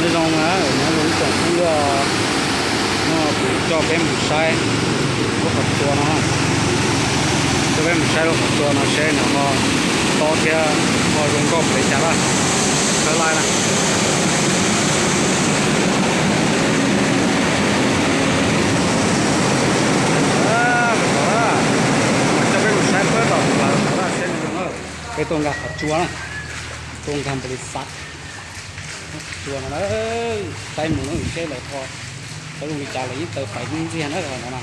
Zoo na, nyob zoo ib tsoom phooj ywg, no kuv coj peb mus saib lub qhov tsua no, coj peb mus saib lub qhov tsua no seb nws ho tob thiab ho zoo nkauj npaum li cas na. Sawv daws na. Coj peb mus saib puag tom tus lav no seb nws zoo na. Peb tuaj nkag qhov tsua na, tuaj nkag npaum li xav. Tsua no na, saib mus no seb lawv ho, lawv zoo li cas lawv yeej taw pais ntxiag na no na.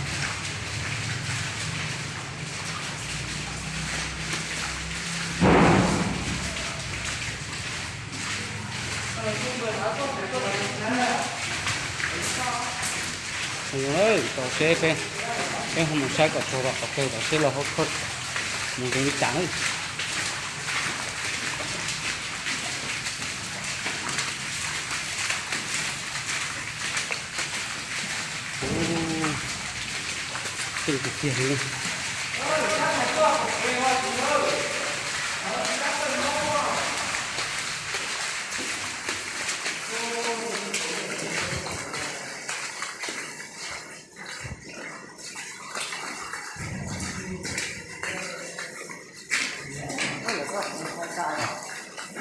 Tos seb peb, peb ho mus saib kom txog rau qhov kawg tom seb lawv ho mus zoo li cas na. Tseeb tiag tiag li.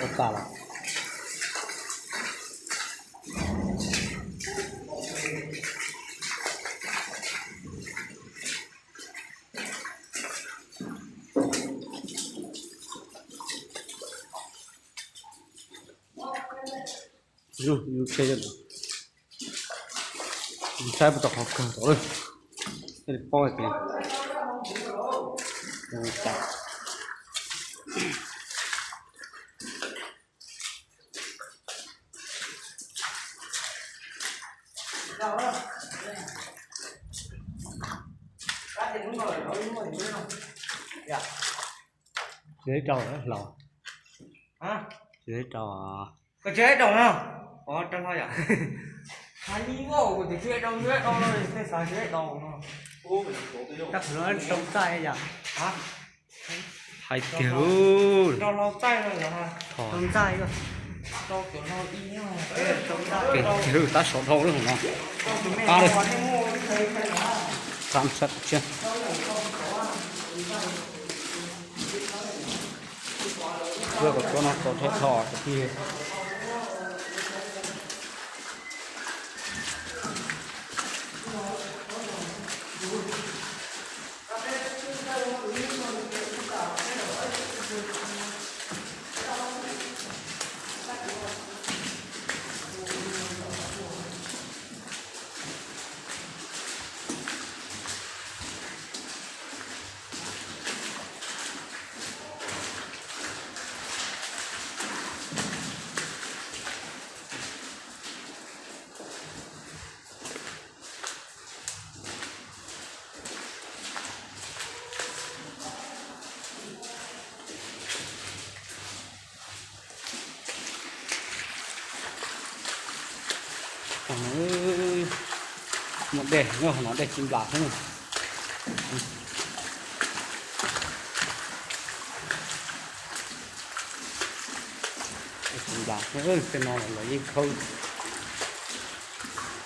Ua tas los. Saib puas tau qhov kawg tod lawm, thiaj li paub hais tias. Tsis rau los? Tsis rau. Koj tsis rau no? Ov, rau no yom. Hais li kuv tsis rau, tsis rau no, tej xav tsis rau no. Rau txaij yom. Hais tiag. Rau txaij no yom. Rau txaij. Tiag, tab sov dhau lawm no. Qab li. Qab sab tshiab. Lub qhov tsua no txaus ntshai dhau cov phooj ywg. Muaj dej, nyob hauv no dej tsis nplas xwb. Dej tsis nplas, tej no los yeej khawb.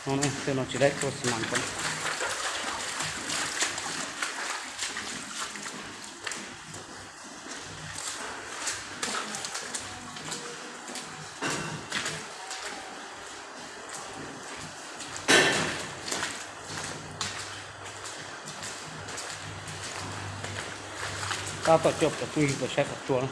No, tej no tsis dab tuaj xi mas ko. Tab tom coj cov phooj ywg tuaj saib qhov tsua na.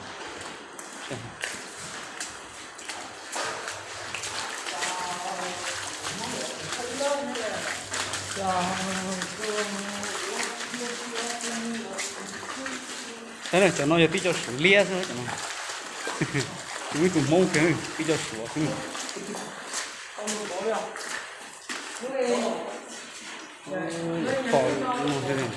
Cov no yog tib co suav liab xwb cov no. Ib tug Hmoob kiag tib co suav xwb. Pom no thiab.